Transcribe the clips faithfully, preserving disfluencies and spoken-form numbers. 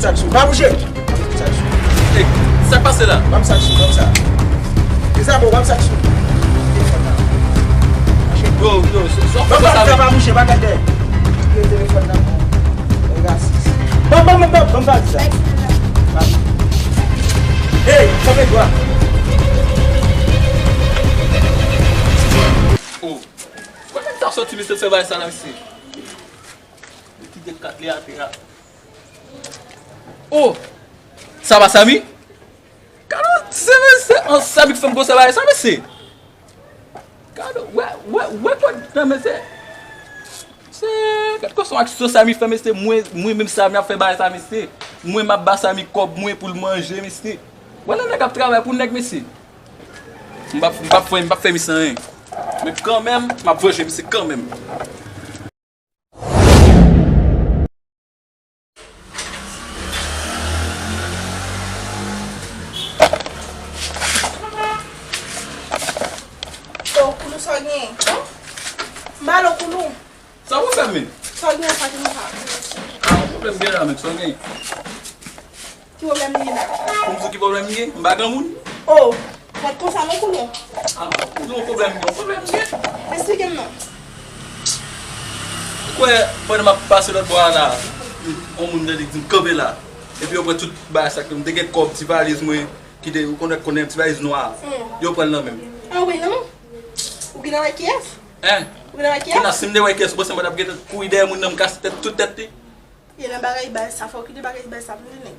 Sa k sou. Pa bouje. Sa k sou. Ey, sa k pase la? Ban m sa k sou, ban m sa. Mezanmi, ban m sa k sou. Telefòn nan. Yo, yo, sa w fè sa, pa bouje, pa gade. Yo, telefòn nan. Ban, ban, ban, ban, ban m sa. Ey, kanpe dwat. Oh. Kòman m ta soti, mesye, fè bagay sa la, mesye? Li kite kat li atè a. Oh! Sa pa Samy? Gade, se mesye, an Samy k fè m gwo sa bagay sa, mesye. Gade, wè, wè, wè kòd nan mesye. Se, gade kòson aksyon Samy fè, mesye. Mwen, mwen menm Samy ap fè bagay sa, mesye. Mwen m ap ba Samy kòb mwen pou l manje, mesye. Wè nan nèg ap travay pou nèg, mesye. M p ap, m p ap fè, m p ap fè misye anyen. Men kanmenm, m ap vanje misye kanmenm. Yo, Koulou, sa w genyen? M ba l, Koulou. Sa w fè, men? Sa w genyen, sa ki konsa? Ah, yon pwoblèm gen la, men, sa w genyen? Ki pwoblèm li ye menm? Pou m di w ki pwoblèm li ye? M pa granmoun. Oh, mèt konsa non, Koulou. Ah, pou di w pwoblèm gen, pwoblèm gen. Eksplike m non. Ou kwè, pandan m ap pase lòt bò a la, yon moun tande di m kanpe la. Epi yo pran tout bagay sa ke m te gen kòb, ti valiz mwen, ki te, ou konn, konnen ti valiz nwa a. Hmm. Yo pran l nan men m. Ah wi, non? Ou gentan wè kiyès? Hein? Ou gentan wè kiyès? Kounye a, si m te wè kiyès, ou panse mwen t ap gentan kouri dèyè moun nan, m kase tèt, tout tèt li? E nan bagay baz sa, fò w kite bagay baz sa pou li nèt.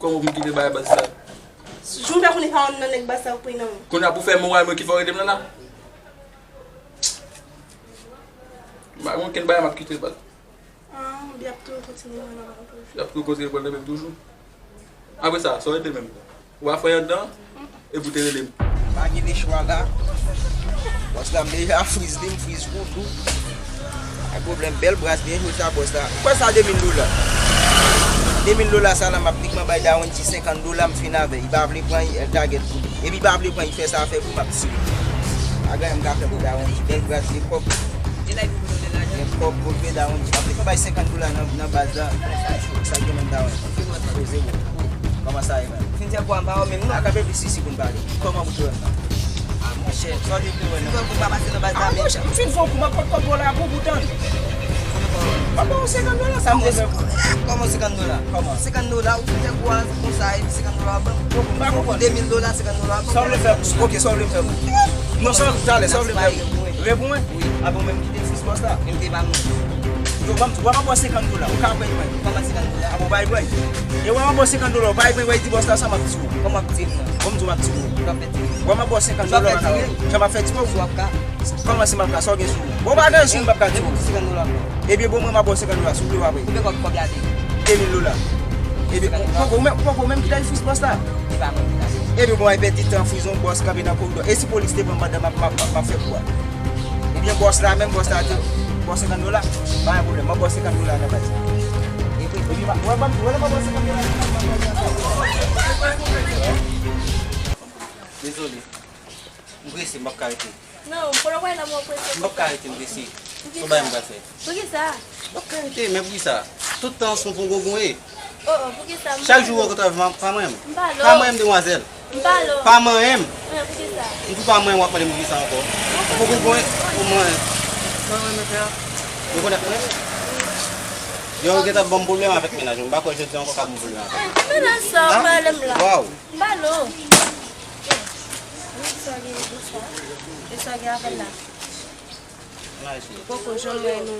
Kòman pou m kite bagay baz sa? Jan w fè konnen pa youn nan nèg baz sa yo k pran nan men w. Kounye a pou fè moral mwen ki fè w rele m nan la? M pa gen okenn bagay m ap kite baz. Ah, y ap toujou kontinye pran nan men w toujou. Y ap toujou kontinye pran nan men m toujou. Apre sa, sa w rele menm? Ou pa fè anndan, epi w te rele m. Pa gen lechwa la. Bòs la, m deja friz li, m friz kou tou. Pa pwoblèm, bèl bras, byen jwe sa, bòs la. Ou kwè sa de mil dola? De mil dola sa la, m ap pikman bay Dawenji senkant dola, m fin avè l. Li pa vle pran, li, el taget pou li. Epi li pa vle pran, li fè sa fè pou m ap tire. Pa gen anyen m ka fè pou Dawenji. Bèl bras, gen kòb. Gen kòb pou l peye Dawenji. M ap pikman bay senkant dola nan, nan baz la. Sa gen menm Dawenji. Poze ou. Kòman sa ye, menm? Fin fè kwa m pa wè menm non. A kanpe plis isi pou n pale. Kòman pou te wè m nan? A, monchè, sa w te vle wè nan? Fin fè w kou pa pase nan baz la menm. A, monchè, m fin fè w kou, m ap pot kòb pou la pou ou tann. M ap ba w senkant dola, sa m te fè. Kòman senkant dola? Kòman? Senkant dola, ou fin fè kou a konsa, epi senkant dola w ban m. M pa konprann. De mil dola, senkant dola w ban m. Sa w vle fè? Ok, sa w vle fè? Non, sa w, talè, sa w vle fè? Vre pou mwen? Wi. A bon, menm ki te fis bòs la? Menm te pa mwen. Yo, ban m, ban m ba w senkant dola, ou ka pran mwen. Kòman senkant dola? A bon, bay mwen. E wè m ap ba w senkant dola, ou pa gen, wè di bòs la sa m ap di w. Kòman w ap di m nan? Kòman m di w m ap di w? Jan m ap ba w senkant dola, jan m ap fè di w. Kòman si m ap ka, sa w gen sou ou? Bon, pa gen sou m, m ap ka di w. Ebyen, bon, mwen m ap ba w senkant dola, si w vle w ap peye. De mil dola. Ebyen, poko menm, poko menm kite fis bòs la. Ebyen, bon, ay pèdi tan, frizon, bòs kanpe nan koridò. E si polis te pran m pandan m ap, m ap, m ap fè kou a? Ebyen, bòs la menm, bòs la te, bòs senkant dola. Pa gen pwoblèm, mwen bòs senkant dola nan baz. Epi, epi, wè, ban m, wè, ban m bòs senkant dola. Dezole. M prese, m p ap ka rete. Non, m konnen w nan mwen prese. M p ap ka rete, m prese. Poukisa? Yon bagay m pral fè. Poukisa? M p ap ka rete, men poukisa? Tout tan se yon pon gogon ye. Oh, oh, poukisa? Chak jou ou rankontre avè m, pa manyen m. M pa lo. Pa manyen m, demwazèl. M pa lo. Pa manyen m. Mwen, poukisa? M di w pa manyen m, w ap mande m poukisa ankò. Ou poko konn ou manyen. Ou konn mwen? Yo gentan ban m pwoblèm avèk mennaj mwen. M pa kwè jodi a ankò k ap ban m pwoblèm avèk. Eh, ki mennaj sa w pale m la? Waw. M pa lo. Sa gen, sa. E sa gen avè l la? Poko janm wè nou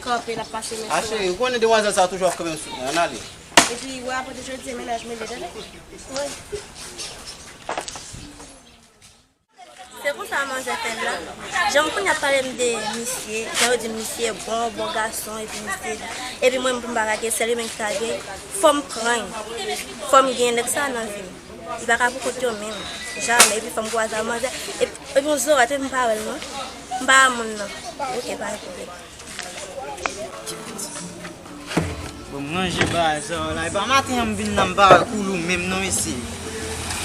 kanpe, n ap pase men sou nou. A cheri, ou konnen demwazèl sa toujou ap kanpe m sou mwen. Ann ale. Epi, wè, apre de jodi, mennaj mwen vle, tande? Wi. Se konsa manzè fè m la. Jan m kounye a pale m de misye, jan yo di misye bon, bon gason, epi misye, epi mwen menm pou m pa ka gen, sèl li menm ki ka gen, fò m pran l. Fò m gen nèg sa nan vi m. Li pa ka pou kont yo menm. Jamè, epi fò m kwaze ak manzè. Epi, epi yon zorat, epi m pa wè l non. M pa wè moun nan. Ok, pa gen pwoblèm. Bon, m ranje bagay sa yo la. E pa maten an m vin nan, m pa wè Koulou menm non, mesye.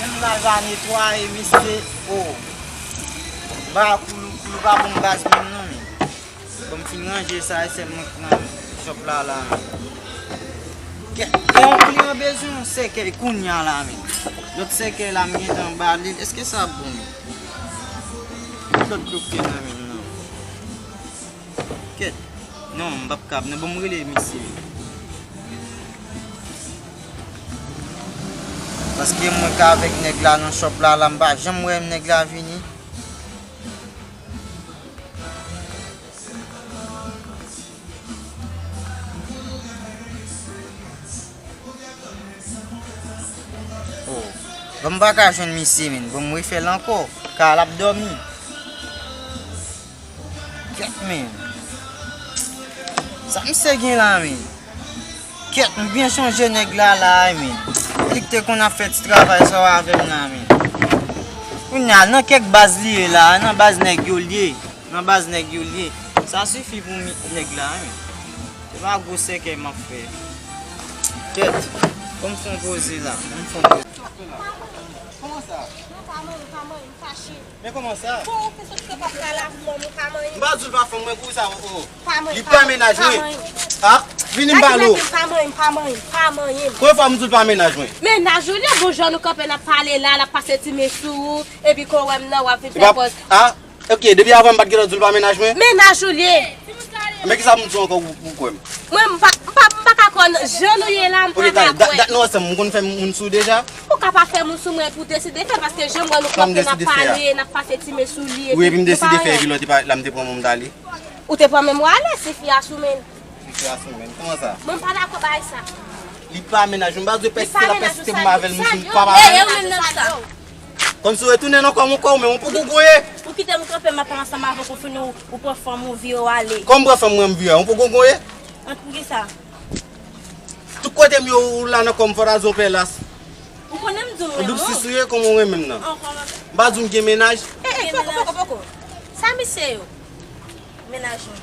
Menm la l va netwaye, mesye. Oh. M pa wè Koulou, Koulou pa bon baz menm non, men. Bon, m fin ranje sa, e sèl mwen k nan shop la, la. Gen yon kliyan bezwen yon sèkèy kounya la, men. Lòt sèkèy la, m gentan ba li l. Èske sa ap bon, men? Ki lòt dlo k te nan men m nan? Kèt. Non, m p ap kab. Non, ban m rele misye. Paske mwen k avèk nèg la nan shop la, la, m pa janm wè nèg la vini. Oh. Bon, m pa ka jwenn misye, men. Bon, m refè l ankò. Ka l ap dòmi. Kèt, men. Sa misye gen la, men? Kèt, m byen chonje nèg la, la, men. Li k te konn ap fè ti travay sa yo avè m la, men. Kounye a, nan kèk baz li ye la, nan baz nèg yo l ye. Nan baz nèg yo l ye. Sa sifi pou mi-, nèg la, wi. Se pa gwo sèkèy m ap fè. Kèt. Ban m fè yon poze la. Ban m fè yon poze. Kòman sa? Mwen pa manyen, pa manyen, m fache. Men kòman sa? Bon, ou fè sot ke pa pral avè mwen, mwen pa manyen. M pa di w pa fanm mwen pou sa, o, o. Pa manyen, li pa pa manyen, mennaj pa mwen. Manyen. Ha? Vini m pale w. Pa manyen, pa manyen, pa manyen. Konbyen fwa m di w l pa mennaj mwen? Mennaj ou li, bon jan nou kanpe n ap pale la, l ap pase ti men sou ou, epi kon wè m nan, w ap vin fè pòz. Ha? Ok, depi avan m pa t gentan di w l pa mennaj mwen? Mennaj ou l ye. Men kisa pou m di w ankò pou, pou w kwè m? Mwen, m pa, m pa, m pa ka kwè nan jan nou ye la, m pa ka kwè. Ok, talè, dat, dat nou ansanm, m konn fè moun sou deja? Ou ka pa fè moun sou mwen epi w deside fè, paske jan m wè nou kanpe, n ap pale, n ap pase ti men sou li, epi nou pa anyen. Wi, epi m deside fè, epi lòt la m te pran men m t ale. Ou te pran men w ale, si fi a sou men l. Ti fi a sou men l. Kòman sa? Mwen, m pa dakò bagay sa. Li pa mennaj mwen, m pa bezwen pèsiste, l ap pèsiste pou m avè l, m di m pa, pa avè l. Sa yo, sa yo. Kòmsi w retounen nan kò m ankò, ou menm, ou poko gonye. Ou kite m kanpe, m ap pale ansanm avè w, ou fini, ou, ou pran fanm ou vire w ale. Kòman m pran fanm mwen, m vire? Ou poko gonye? Ant poukisa? Tout kote m ye, ou la nan kò m, fò ta di yon pè las. Ou konnen m di w renmen w. Ou di m si sou ye, kòman w renmen m nan? M pa di w m gen mennaj? E, e, poko, poko, poko. Sa misye yo? Mennaj mwen.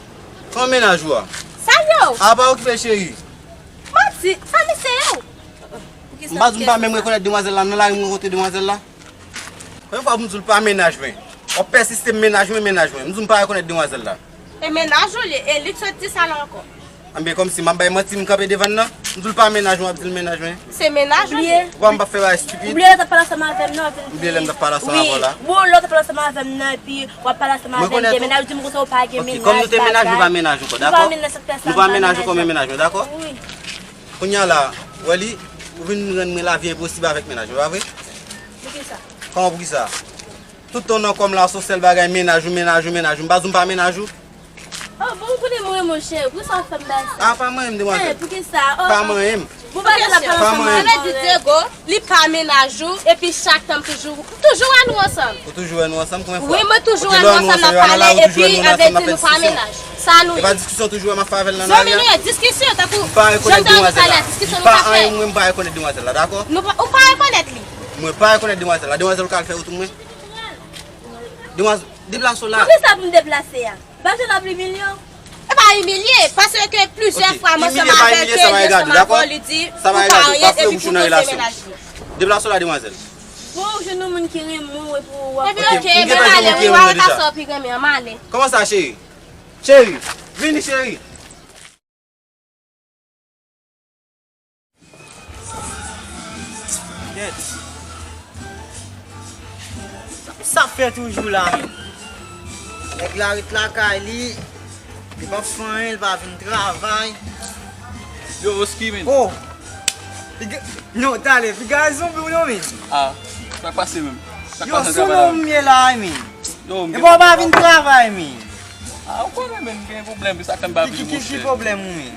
Kòman mennaj ou a? Sa yo? A pa okipe cheri. Manti, sa misye yo? M pa di w m pa menm rekonèt demwazèl la, nan lari m rankontre demwazèl la. Konbyen fwa pou m di w l pa mennaj mwen? W ap pèsiste m mennaj mwen, mennaj mwen. M di w m pa rekonèt demwazèl la. E mennaj ou l ye, e li k sot di sa la ankò. Anben, kòmsi m ap bay manti, m kanpe devan l nan. M di w l pa mennaj mwen, w ap di l mennaj mwen. Se mennaj ou l ye. Ou kwè m p ap fè bagay estipid? Ou bliye lè w t ap pale ansanm avè m nan, epi... Ou bliye lè m t ap pale ansanm avè w la? Wi, bon, lè w t ap pale ansanm avè m nan, epi w ap pale ansanm avè m de mennaj, ou di m konsa ou pa gen mennaj, bagay. Ok, m kite mennaj, nou pa mennaj ankò, dakò? Nou pa mennaj, sa k fè sa, nou pa mennaj ankò, men mennaj mwen, dakò? Wi. Kounye a la, ou wè li, ou vin rann mwen lavi enposib avèk mennaj mwen, pa vre? Poukisa? Kòman poukisa? Tout tan nan kò m la, se yon sèl bagay, mennaj ou, mennaj ou, mennaj ou. M pa di w m pa mennaj ou. Oh, bon, ou konnen mwen, monchè, poukisa w fè m bagay sa? A, pa manyen m, demwazèl. Eh, poukisa? Oh, pa manyen m. Bon, bagay la pa ansanm. Sa vle di, Diego, li pa mennaj ou, epi chak tan m toujou, m toujou wè nou ansanm. Ou toujou wè nou ansanm? Konbyen fwa? Wi, mwen toujou wè nou ansanm, n ap pale, epi ann di nou pa mennaj. Sa nou ye? E pa diskisyon toujou wè m ap fè avè l nan lari a? Zanmi nou ye, diskisyon, tankou jan m te di w talè, diskisyon nou pa fè. Li pa anyen, mwen, m pa rekonèt demwazèl la, dakò? Nou pa, ou pa rekonèt li? Mwen pa rekonèt demwazèl la. Demwazèl ou ka al fè wout ou mwen. Demwazèl, deplase w la. Poukisa pou m deplase a? Bagay la ap imilye w. E pa imilye, paske plizyè fwa m ansanm avè l, te li ansanm avè w, li di ou pa anyen, epi pou konse mennaj li. Deplase w la, demwazèl. Bon, ou jwenn yon moun ki renmen w, epi w ap... Epi ok, men m ale, wi, w a wè ka sa w pi renmen an, m ale. Kòman sa, cheri? Cheri, vini, cheri. Kèt. Sa, sa fè toujou la, men. Nèg la ret lakay li. Li p ap fè anyen, li pa vin travay. Yo, Oski, men. Oh! Piga, non, talè, piga zonbi w non, men. Ah, sa k pase menm? Sa k pase nan travay la menm? Yo, sou non m ye la, men. Yo, m... Epa w pa vin travay, men. Ah, ou konnen, men, m gen pwoblèm, sa k fè m pa vini, monchè. Ki, ki, ki pwoblèm ou, men?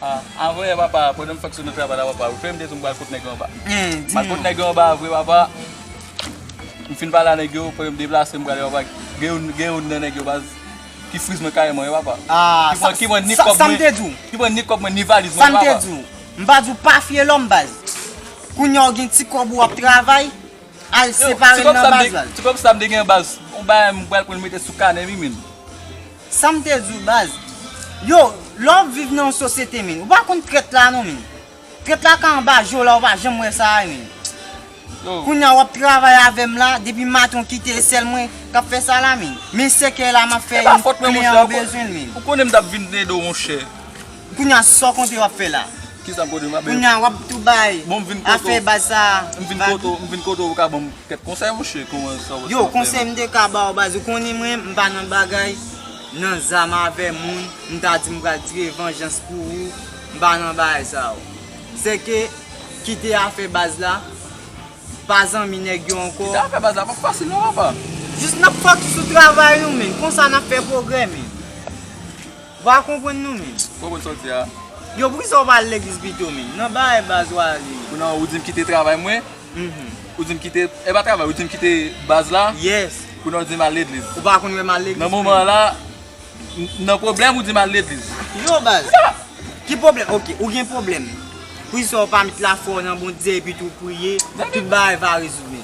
Ah, anvan yè, papa, pandan m fèk sot nan travay la, papa, ou fè m te di m pral kot nèg yo anba. M al kot nèg yo anba vre, papa. M fin pale a nèg yo, pandan m deplase, m prale, papa. Gen youn, gen youn nan nèg yo, baz, ki friz mwen kareman, wi, papa. Ah, ki pran, ki pran ni kòb mwen, ki pran ni kòb mwen, ni valiz mwen, wi, papa. Sa m te di w. M pa di w pa fye lòm, baz. Kounye a w gen ti kòb ou ap travay, al separe l nan baz, baz. Ti kòb sa m te gen, baz. Yon bagay m pral pran l mete sou kanè m, wi, men. Sa m te di w, baz. Yo, lè w ap viv nan yon sosyete, men, ou pa konn trèt la non, men. Trèt la ka anba je w la, ou pa janm wè sa, men. Yo. Kounye a w ap travay avè m la, depi maten w kite, e sèl mwen k ap fè sa la, men. Men sèkèy la m ap fè, yon kliyan bezwen l, men. Ou konnen m t ap vin ede w, monchè. Kounye a sa w konte w ap fè la? Kisa m konnen m ap Kounye a w ap tou bay afè baz sa. M vin kote w, m vin kote w, ou ka ban m kèk konsèy, monchè, kòman sa w ap fè? Yo, konsèy m te ka ba w, baz, ou konnen mwen, m pa nan bagay, nan zam avè moun, m ta di m pral tire vanjans pou ou, m pa nan bagay sa yo. Se ke kite afè baz la, pa zanmi nèg yo ankò. Kite afè baz la, pa fasil non, papa. Jis n ap fokis sou travay nou, men. Konsa n ap fè pwogrè, men. Ou pa konprann nou menm. Konprann sa w di a. Yo, poukisa w pa al legliz pito menm? Nan bagay baz w ale. Kounye a ou di m kite travay mwen. Mhm. Ou di m kite, e pa travay, ou di m kite baz la. Yes. Kounye a ou di m al legliz. Ou pa konn wè m al legliz. Nan moman an la, n- nan pwoblèm ou di m al legliz. Yo, baz. Ki pwoblèm? Ok, ou gen pwoblèm. Poukisa w pa met lafwa w nan Bondye epi tou priye, tout bagay va rezoud menm.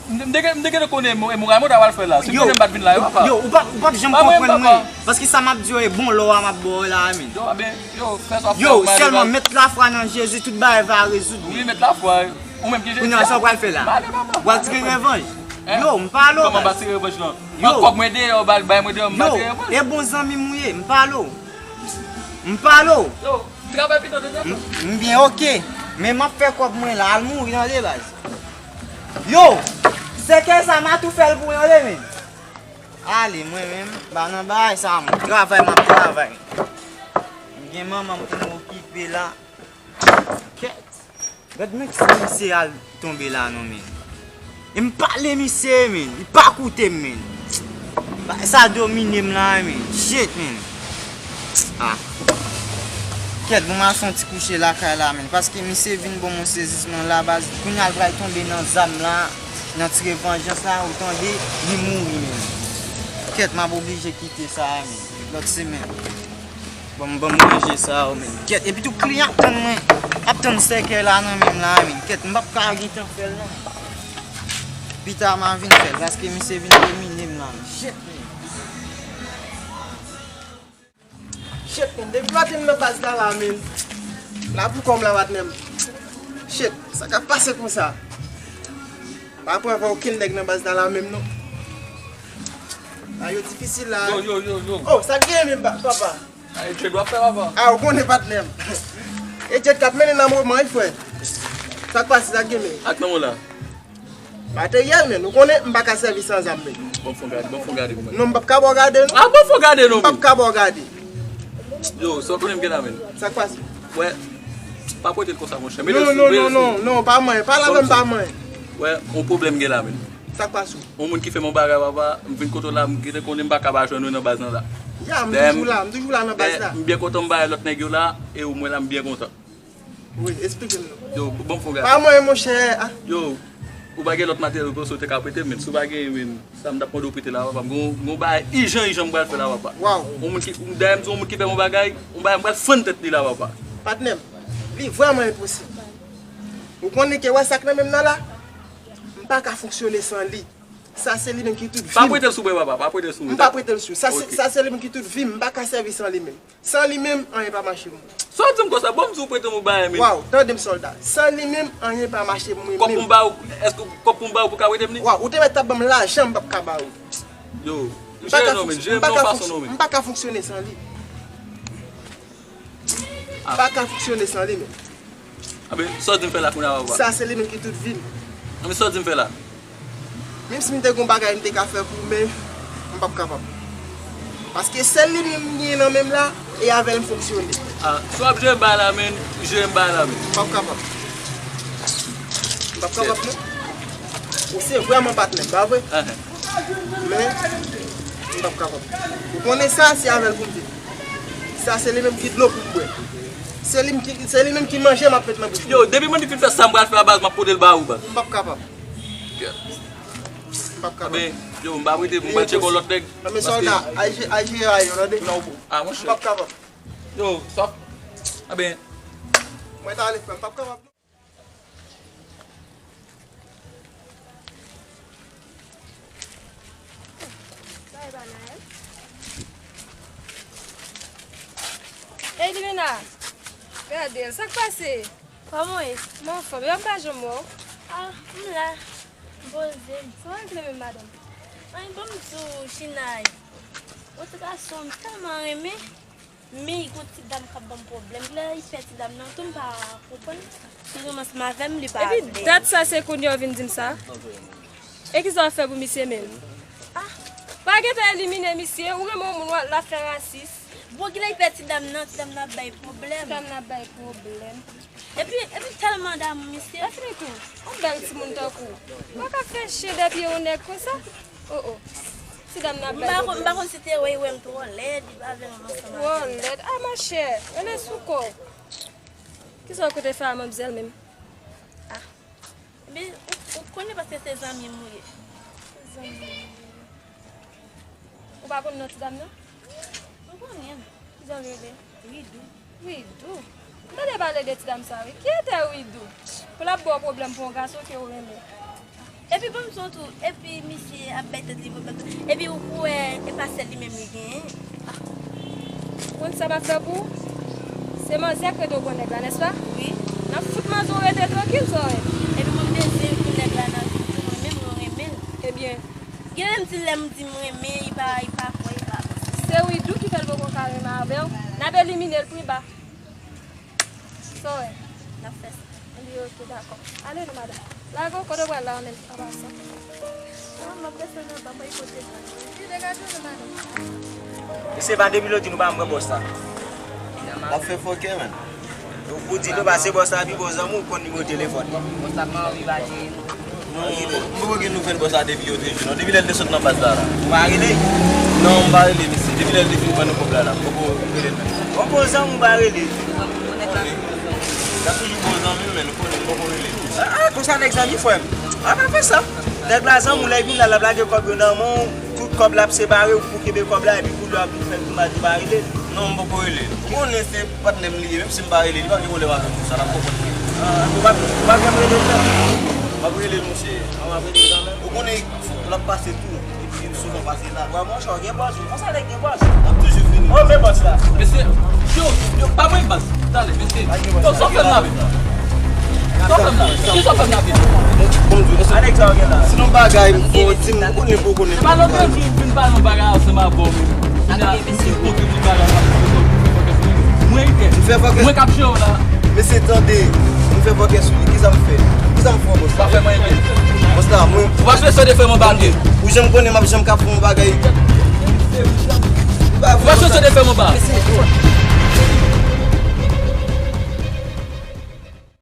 M te, m te, m te gentan konnen mo- moray mwen ta pral fè la. Si m Yo, konnen m pa t vin la, yo, papa. Yo, ou pa, ou p ap janm Pa mwen, konprann mwen. Papa. Paske sa m ap di yo e bon lò a m ap ba w la a, men. Yo, a ben, yo, fè sa w fè Yo, w, m ale sèlman baz. Met lafwa nan Jezi, tout bagay va rezoud Wi, menm. Met lafwa. Ou menm ki Jezi Kounye a, a? Sa w pral fè la? M ale, papa. W ap tire revanj? Hein? Yo, m pale w, Kòman m baz. Pral tire revanj lan? Yo. Pran kòb mwen deyò, bay, bay mwen deyò, m pral Yo, tire revanj. E bon zanmi m ou ye, m pale w. M pale w. Yo, travay pito, tande. M, m byen, ok. Men m ap fè kòb mwen la, al mouri, tande, baz. Yo, sèkèy sa m a tou fè l pou yo, tande, men. Ale, mwen menm, ba nan bagay sa, mwen. Travay, m ap travay. M gen manman m pou m okipe la. Kèt. Gad men kisa misye al tonbe la, non, men. E m pale misye, men. Li pa koute m, men. Bagay sa domine m la, men. Shit, men. Ah. Kèt, bon, m al fè yon ti kouche lakay la, men. Paske misye vin ban m yon sezisman la, baz. Kounye a l pral tonbe nan zam la, nan tire vanjans la, ou tande, li mouri, men. Kèt, m ap oblije kite sa, men. Lòt semèn. Ban m, ban m manje sa yo, men. Kèt, epi tou kliyan ap tann mwen. Ap tann sèkèy la nan men m la, men. Kèt, m p ap ka gentan fè l, non. Pita m a vin fè l, paske misye vin domine m la, men. Shit, men. Shit, men. Depi maten m nan baz la, la, men. La pou kò m la, patnè m. Shit, sa k ap pase konsa? M pa pran avè okenn nèg nan baz la, la, menm, non. Bagay yo difisil la. Yo, yo, yo, yo. Oh, sa k gen menm, pa- papa? A, e djed w ap fè, papa. A, ou konnen, patnè m. E djed k ap mennen nan moman, wi, frè. Sa k pase, sa k gen, men? Ak nan w la? Materyèl, men. Ou konnen, m pa ka sèvi san zam, men. Bon, fò gade, bon, fò gade pou mwen. Non, m p ap ka ba w gade, non. A, bon, fò gade, non, men. M p ap ka ba w gade. Yo, sa w konnen m gen la, men. Sa k pase? Wè, pa pote l konsa, monchè. Mete l sou, non, non, non, non, non, pa manyen. Pale avè m, pa manyen. Wè, yon pwoblèm gen la, men. Sa k pase w? Yon moun ki fè m yon bagay, papa, m vin kote w la, m gentan konnen m pa ka pa jwenn ou nan baz lan la. Ya, m toujou la, m toujou la nan baz la. M byen kontan m bay lòt nèg yo la, e ou mwen la, m byen kontan. Wi, eksplike m non. Yo, ban m fè yon gade. Pa manyen, monchè, a. Yo, ou pa gen lòt materyèl konsa ou te ka prete m, men si w pa gen, men, sa m t ap mande w prete la, papa, m gon, gon bagay ijan, ijan m pral fè la, papa. Waw. Yon moun ki, dayè m di yon moun ki fè m yon bagay, yon bagay m pral fann tèt li la, papa. Patnè m, li vrèman enposib. Ou konnen ke wè sa k nan men m nan la? M pa ka fonksyone san li. Sa se li menm ki tout vi m. Pa prete l sou mwen, papa, pa prete l sou mwen. M pa prete l sou. Sa se, sa se li menm ki tout vi m. M pa ka sèvi san li menm. San li menm, anyen pa mache pou mwen. Sa w di m konsa? Bon, m di w prete m yon bagay, men. Waw, tande m, sòlda. San li menm, anyen pa mache pou mwen menm. Kòb pou m ba w, èske kòb pou m ba w pou ka prete m li? Waw, ou te mèt t ap ban m lajan, m p ap ka ba ou. Yo, m pa ka fonksyone, m pa ka fonksyone, m pa ka fonksyone san li. M pa ka fonksyone san li menm. Anben, sa w di m fè la kounye a, papa? Sa se li menm ki tout vi m. Anben, sa w di m fè la? Menm si m te gon bagay m te ka fè pou ou, men m p ap kapab. Paske sèl li menm m gen nan men m la, e avè l m fonksyone. A, si w ap jere m bay la, men, jere m bay la, men. M p ap kapab. M p ap kapab, non. Ou se vrèman patnè m, pa vre? Enhen. Men, m p ap kapab. Ou konnen sa, se avè l pou m viv. Sa, se li menm ki dlo pou m bwè. Se li m ki, se li menm ki manje m ap met nan bouch mwen. Yo, depi mwen di fin fè sa m pral fè a, baz, m ap pote l ba ou, baz. M p ap kapab. M p ap kapab. Anben, yo, m pa prete, m pral tcheke yon lòt nèg. Anben, sòlda, al je-, al jere a yo, tande? Non, a, monchè. M p ap kapab. Yo, sa, anben. Mwen t ale, frè, m p ap kapab, non. Sa e pa Naël? Ey, Divina! Gade l, sa k pase? Kòman w ye? Mwen anfòm, e w pa janm wè w? A, m la. M poze m. Sa w regle menm, madanm? Anyen, ban m di w, Chinay. Yon ti gason m tèlman renmen. Men yon ti dam k ap ban m pwoblèm. Lè li fè ti dam nan tou, m pa konprann. Li renmen ansanm avè m, li pa vle. Epi dat sa se kounye a w vin di m sa? E kisa w ap fè pou misye menm? Ah, pa gentan elimine misye, ou renmen yon moun w ap, l ap fè rasis. Bon, kilè li fè ti dam nan, ti dam nan ap bay pwoblèm. Ti dam nan ap bay pwoblèm. Epi, epi tèlman damou misye. Epi tou, yon bèl timoun tankou w pa ka fè chen dèpye yon nèg konsa. Oh, oh. Ti dam nan ap bay pwoblèm. M pa konn, m pa konn si te wè, wè m twò lèd, li pa vle m ansanm avè l. Twò lèd. Ah, monchè, rele sou kò w. Kisa w kote fè a manmzèl menm? Ah. Men, ou, ou konnen paske se zanmi m ou ye. Zanmi m ou ye. Ou pa konn non ti dam nan? M konnen l. Kijan l rele? Widou. Widou? M tande pale de ti dam sa wi. Ki etè Widou? Pou l ap ba w pwoblèm pou yon gason ke w renmen. Epi ban m di w tou, epi misye ap bay tèt li pwoblèm tou. Epi ou kwè e pa sèl li menm li genyen? Ah. Ou konn sa m ap fè pou ou? Se manzè k rete w pran nèg la, nèspa? Wi. N ap fout manzè w rete trankil, sa w wè. Epi mwen m dezi pou nèg la nan vi tou, mwen menm mwen renmen l. Ebyen. Genlè m di lè m di m renmen, li pa, li pa kwè, li pa panse. Se Widou ki fè l poko ka renmen avè w. N ap elimine l pi ba. Sa w wè? N ap fè sa. Anben, oke, dakò. Ale non, madanm. Lage w, kote w pral la, anmenn an pasan. Non, m ap desann anba, m pral kote pa. Li degaje w non, madanm. Mesye, pa depi lòt jou nou pa janm pran bòs la. L ap fè fòkè, menn. Ou di nou pa se bòs la pi bon zanmi w, ou konn nimewo telefòn li. Bòs la pa anvi ba jere nou. Non, m poko gen nouvèl bòs la depi yòt jou, non. Depi lè l te sot nan baz la, la. Ou pa rele? Non, m pa rele, mesye. Depi lè l te fin ban nou kòb la, la. M poko rele l menm. Yon bon zanmi ou pa rele. L ap toujou bon zanmi w, men ou konnen m poko rele l. Ah, ah, konsa nèg zanmi, frè m. Ah, pa fè sa. Nèg la zanmi w, lè l vin la, l ap lage kòb yo nan men w. Tout kòb la ap separe, ou pou kenbe kòb la, epi kounye a pou fè l tou madi pa rele l. Non, m poko rele l. Ou konnen se patnè m li ye, menm si m pa rele l, li pa gen pwoblèm avè m pou sa, l ap konprann li. Ah, ou pa, ou pa janm rele l menm? M ap rele l, monchè. Ah, w ap rele l kanmenm? Ou konnen l ap pase tou, epi m souvan pase la. Wè, monchè, w gen bòs, wi. Konsa nèg gen bòs. L ap toujou vini. Oh, men bòs la. Mesye, yo, yo, pa mwen baz. Talè, mesye. Yo, sa w fè m la menm? Sa w fè m la menm? Kisa w fè m la menm? Bon, bon, bon, bon. Alèk sa w gen la. Si nou bagay, bon, di m, ou konnen pou konnen. Se pa lòt jou m vin pale yon bagay ansanm avè w menm. Kounye a, m vin kontre tout bagay, m ap fè fòkè sou li. Mwen, Iten. M fè fòkè. Mwen k ap jere w la. Mesye, tande. M fè fòkè sou li. Kisa m fè? Kisa m fè, bòs la? Pa fè mwen anyen. Bòs la, mwen. Ou pa sou sòde fè mwen bagay. Ou janm konnen m ap janm ka fè yon bagay. Ou pa sou sòde fè mwen bagay.